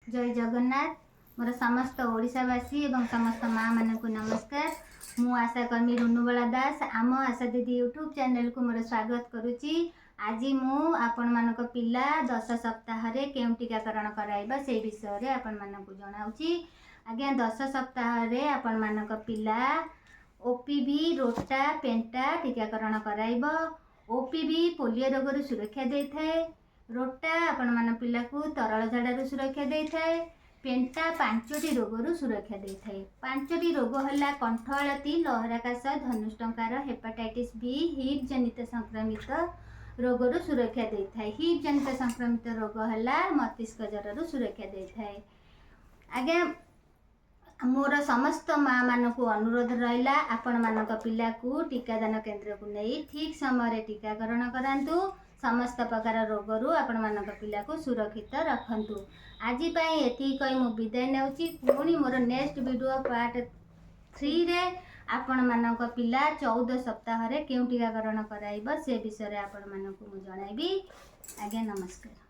ଜୟ ଜଗନ୍ନାଥ। ମୋର ସମସ୍ତ ଓଡ଼ିଶାବାସୀ ଏବଂ ସମସ୍ତ ମାଆମାନଙ୍କୁ ନମସ୍କାର। ମୁଁ ଆଶାକର୍ମୀ ରୁନୁବାଳା ଦାସ ଆମ ଆଶା ଦିଦି ୟୁଟ୍ୟୁବ୍ ଚ୍ୟାନେଲକୁ ମୋର ସ୍ୱାଗତ କରୁଛି। ଆଜି ମୁଁ ଆପଣମାନଙ୍କ ପିଲା 10 ସପ୍ତାହରେ କେଉଁ ଟୀକାକରଣ କରାଇବ, ସେଇ ବିଷୟରେ ଆପଣମାନଙ୍କୁ ଜଣାଉଛି। ଆଜ୍ଞା, 10 ସପ୍ତାହରେ ଆପଣମାନଙ୍କ ପିଲା ଓପିଭି, ରୋଟା, ପେଣ୍ଟା ଟୀକାକରଣ କରାଇବ। ଓପିଭି ପୋଲିଓ ରୋଗରୁ ସୁରକ୍ଷା ଦେଇଥାଏ। ରୋଟା ଆପଣମାନଙ୍କ ପିଲାକୁ ତରଳ ଝାଡ଼ାରୁ ସୁରକ୍ଷା ଦେଇଥାଏ। ପେଣ୍ଟା ପାଞ୍ଚଟି ରୋଗରୁ ସୁରକ୍ଷା ଦେଇଥାଏ। ପାଞ୍ଚଟି ରୋଗ ହେଲା କଣ୍ଠଆଳତି, ଲହରା କାଶ, ଧନୁଷ୍ଟଙ୍କାର, ହେପାଟାଇଟିସ୍ ବି, ହିବ୍ ଜନିତ ସଂକ୍ରମିତ ରୋଗରୁ ସୁରକ୍ଷା ଦେଇଥାଏ। ହିବ୍ ଜନିତ ସଂକ୍ରମିତ ରୋଗ ହେଲା ମସ୍ତିଷ୍କ ଜ୍ୱରରୁ ସୁରକ୍ଷା ଦେଇଥାଏ। ଆଜ୍ଞା, ମୋର ସମସ୍ତ ମାଆମାନଙ୍କୁ ଅନୁରୋଧ ରହିଲା, ଆପଣମାନଙ୍କ ପିଲାକୁ ଟୀକାଦାନ କେନ୍ଦ୍ରକୁ ନେଇ ଠିକ୍ ସମୟରେ ଟୀକାକରଣ କରାନ୍ତୁ। ସମସ୍ତ ପ୍ରକାର ରୋଗରୁ ଆପଣମାନଙ୍କ ପିଲାକୁ ସୁରକ୍ଷିତ ରଖନ୍ତୁ। ଆଜି ପାଇଁ ଏତିକି କହି ମୁଁ ବିଦାୟ ନେଉଛି। ପୁଣି ମୋର ନେକ୍ସଟ ଭିଡ଼ିଓ ପାର୍ଟ 3ରେ ଆପଣମାନଙ୍କ ପିଲା 14 ସପ୍ତାହରେ କେଉଁ ଟୀକାକରଣ କରାଇବ, ସେ ବିଷୟରେ ଆପଣମାନଙ୍କୁ ମୁଁ ଜଣାଇବି। ଆଜ୍ଞା, ନମସ୍କାର।